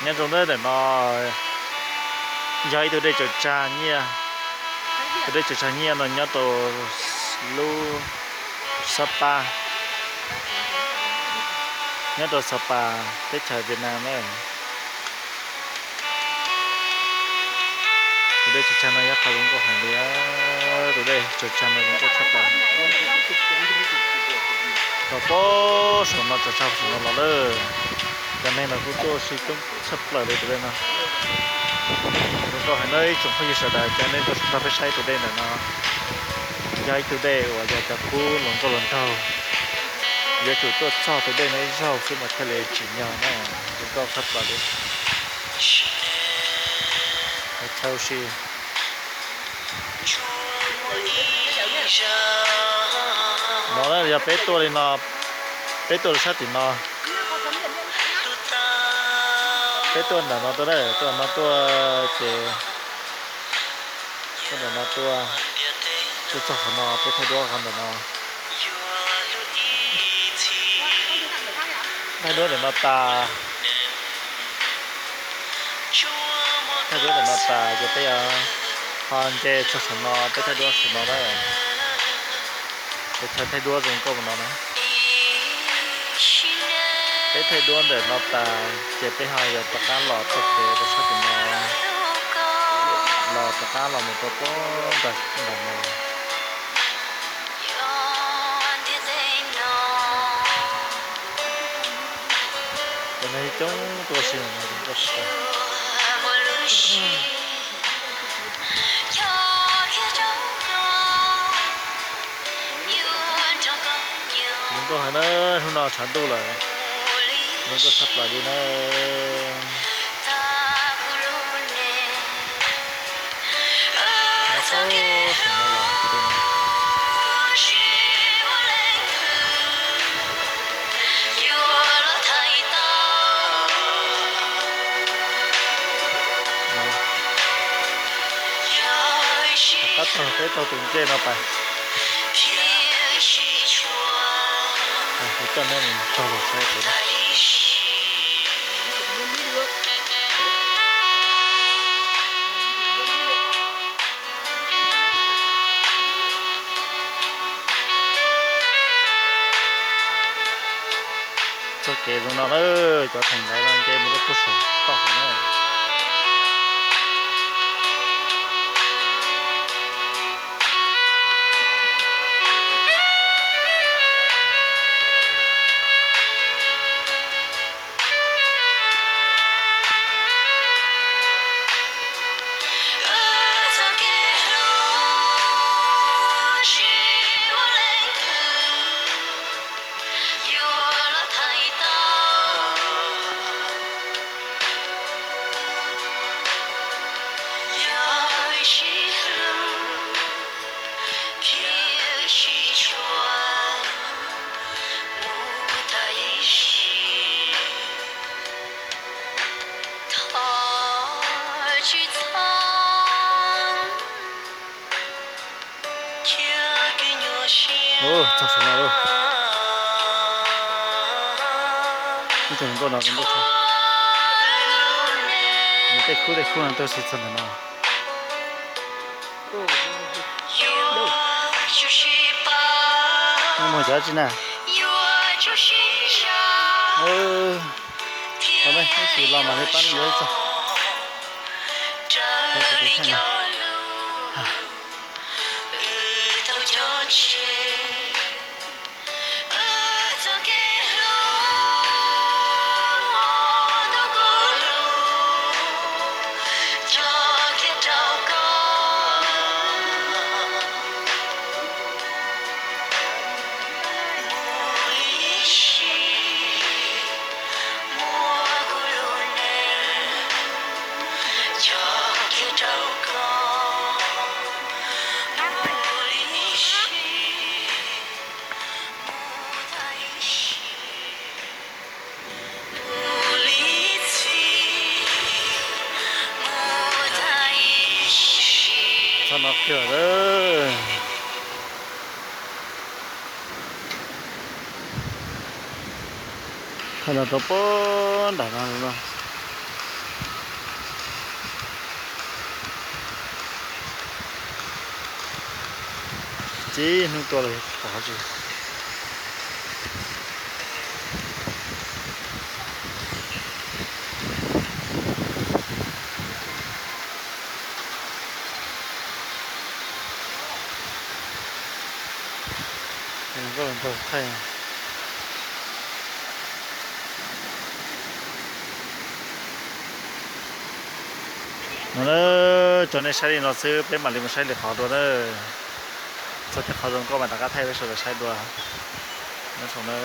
Nyob rau ntawm no yog ib tug dej tsaws tsag nyiaj. Tus dej tsaws tsag nyiaj no nyob rau lub Xab Pas, nyob rau Xab Pas teb chaws Vietnam na. Tus dej tsaws tsag no yog qhov zoo nkauj heev li. Tus dej tsaws tsag no zoo nkauj tshaj plaws. Rau pem saum no, tsaws tsag saum no los lawm. Cov neeg no kuj tuaj ua si coob tshaj plaws li tus dej no. Zoo nkauj heev na ib tsoom phooj ywg sawv daws, cov nej tuaj nrog peb saib tus dej ntawm no. Yog ib tug dej uas yog cov khub hluas nkauj hluas nraug, yuav tsum tuaj txog tus dej no ib zaug xwb mas thiaj li tsim nyog na. Zoo nkauj tshaj plaws li. Chaw si no yog peb tuaj li no, peb tuaj sab tim no, peb tuaj ntawm no tuaj, tuaj no tuaj ces, tuaj ntawm no tuaj, tuaj txog qhov no peb thaij duab qhov ntawm no. Thaij duab ntawm no tas, thaij duab ntawm no tas ces peb ho nce txog saum no peb thaij duab saum no na. Peb thaij, thaij duab zoo nkauj no na. Peb thaij duab ntawm no tas ces peb ho yuav rov qab los txoj kev rau sab tim no, los rov qab los mus rau pem ntawm no. Cov neeg coob tuaj ua si no zoo nkauj tshaj plaws. Zoo nkauj heev na, hnub no tshav ntuj lawm, zoo nkauj tshaj plaws li na. Rov qab taug peb taug tus ncej no pas. Kuv coj nej mus txog los saib pem. Txoj kev zoo no na, cov theem ntawd no nce mus rau puag saum toj hauv na. Txog saum no lawm. Ib tsoom nkauj no zoo nkauj tshaj. Nws tej khub tej khub no tuaj si txog ntawm no. Muaj cov tsi na. Ib tsis los mas li pab yuav txog. Txog no kiag lawm. Thaij no rau pem nram no no. Tib hnub tuaj los pom qhov tsis. Nkauj hluas nraug thaij. No na, cov nej saib li no xwb, peb mam li mus saib lwm qhov dua na. Txog cov qhov zoo nkauj mas rov qab thaij peb sawv daws saib dua. Nyob zoo na.